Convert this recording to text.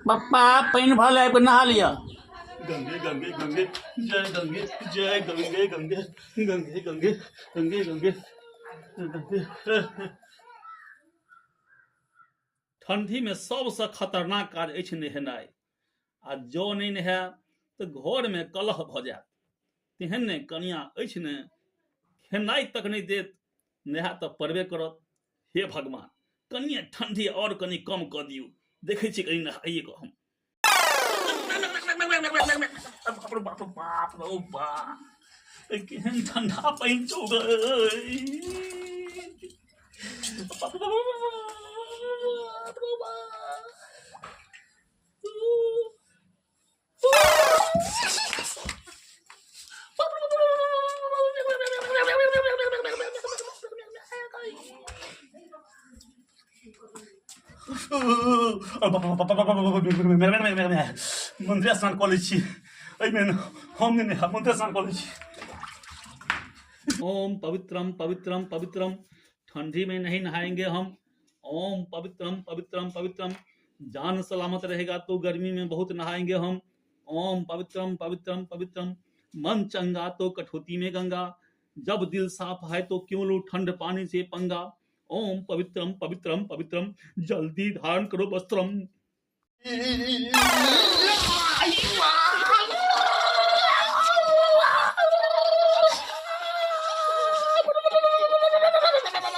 पप्पा पानि भरल आबि कऽ नहा लिअ। गंगे गंगे गंगे जय गंगे जय गंगे गंगे गंगे गंगे गंगे गंगे गंगे। ठंडीमे सबसँ खतरनाक काज अछि नहेनाइ, आ जँ नहि नहायब तऽ घरमे कलह भऽ जायत। तेहन ने कनिया अछि ने, खेनाइ तक नहि देत, नहाय तऽ पड़बे करत। हे भगवान, कनिये ठंडी आओर कनि कम कऽ दियौ, देखै छी कनि नहाइए कऽ हम। बाप रे बाप रे बाप रे बाप, केहन ठंडा पानि छौ गै। बाप रे बाप रे बाप। मन्दिर स्नान कऽ लै छी एहिमे, हम नहि नहायब, मन्दिर स्नान कऽ लै छी। ओम पवित्रम पवित्रम पवित्रम, ठंडी में नहीं नहाएंगे हम। ओम पवित्रम पवित्रम पवित्रम, जान सलामत रहेगा तो गर्मी में बहुत नहाएंगे हम। ओम पवित्रम पवित्रम पवित्रम, मन चंगा तो कठौती में गंगा, जब दिल साफ है तो क्यों लूं ठंड पानी से पंगा। ओम पवित्रम पवित्रम पवित्रम, जल्दी धारण करो वस्त्रम।